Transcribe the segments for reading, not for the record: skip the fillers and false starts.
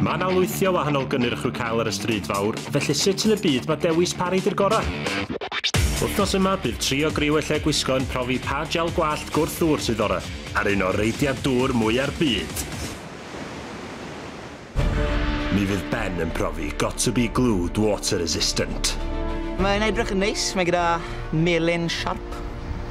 Mae 'na lwythi o wahanol gynnyrch i'w cael ar y stryd fawr, felly sut yn y byd mae dewis pa rei 'di'r gorau? Wythnos yma, bydd tri o griw y Lle Gwisgo yn profi pa gel gwallt gwrth-ddŵr sydd orau, ar un o reidiau dŵr mwya'r byd. Mi fydd Ben yn profi Got2b Glued Water Resistant. Mae'n edrych yn neis, mae gyda melyn siarp,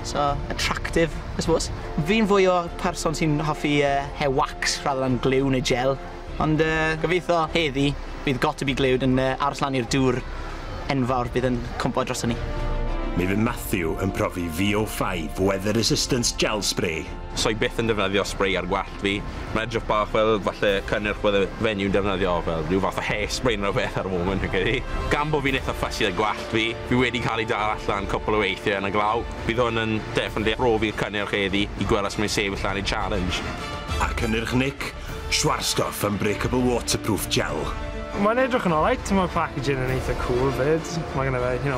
so attractive, I suppose. Fi'n fwy o person sy'n hoffi hair wax rather than glue neu gel, ond gobeithio heddi bydd Got2b Glued yn aros lan i'r dŵr enfawr bydd yn cwmpo drosto ni. Mi fydd Matthew yn profi VO5 Weather Resistance Gel Spray. So i byth yn defnyddio spray ar gwallt fi. Mae'n edrych bach fel falle cynnyrch bydde fenyw yn defnyddio fel rhyw fath o hairspray neu rhywbeth ar y moment, fi'n credu. Gan bod fi'n eitha fussy â gwallt fi, fi wedi cael ei dal allan cwpl o weithiau yn y glaw. Bydd hwn yn definitely brofi'r cynnyrch heddi i gweld os mae'n sefyll lan i challenge. A cynnyrch Nick, Schwarzkopf Unbreakable Waterproof Gel. Mae'n edrych yn alright, mae'r packaging yn eitha cool fyd. Mae gynno fe,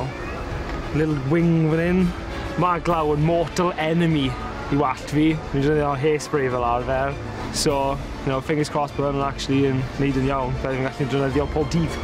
little wing fan hyn. Mae glaw yn mortal enemy i wallt fi. Fi'n defnyddio hairspray fel arfer. So, fingers crossed bod hwnna'n actually yn neud yn iawn. Byddai'n gallu defnyddio pob dydd.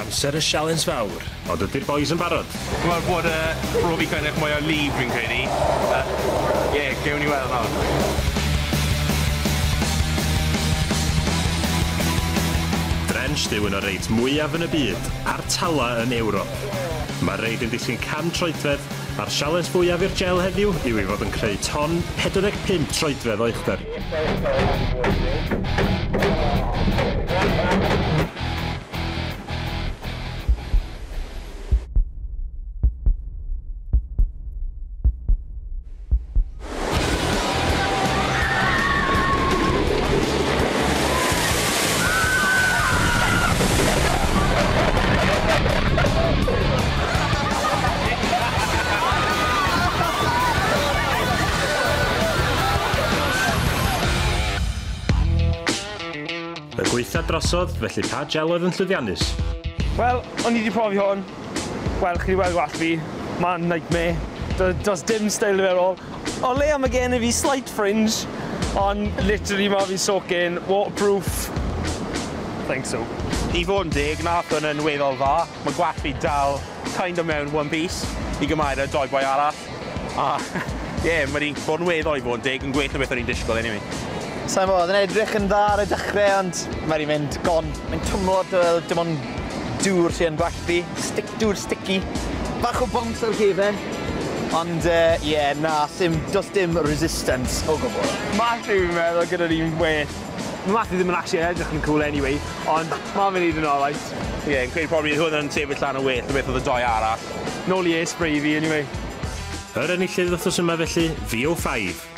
Amser y sialens fawr, ond ydy'r boys yn barod? Mae'n bod y brofi cynnyrch mwy o lif, fi'n credu. Ie, gewn ni weld nawr. Drenched yw un o'r reit mwyaf yn y byd, a'r tala yn Ewrop. Mae'r reid yn disgyn 100 troedfedd, a'r sialens fwyaf i'r gel heddiw yw ei fod yn creu ton 45 troedfedd o uchder. Y gweitha drosodd, felly pa gel oedd yn llwyddiannus? Wel, o'n i wedi profi hwn. Wel, chi wedi weld gwallt fi. Mae'n nightmare. Does dim style fe ar ôl. O leia mae gen i fi slight fringe, ond literally mae fi soaking, waterproof. Think so. I fod yn deg, nath hwn yn weddol dda. Mae gwallt fi dal kind of mewn one piece i gymharu â doi boi arall. A ie, mae wedi bod yn weddol i fod yn deg, yn gwell na beth o'n i'n disgwyl anyway. Sa'n bod, yn edrych yn dda ar y dechrau, ond mae wedi mynd gone. Mae'n twmlo fel dim ond dŵr sy'n gwallt fi. Stick, dŵr sticky. Bach o bounce ar gefen. Ond, ie, na, sim, does dim resistance o gwbl. Matthew, fi'n meddwl, gyda'r un well. Mae Matthew ddim yn actually edrych yn cool anyway, ond mae'n mynd yn alright. Ie, yn credu probably hwn yn sefyll lan yn well na beth oedd y doi arall. Nôl i hairspray fi anyway. Yr enillydd wythnos yma felly, VO5.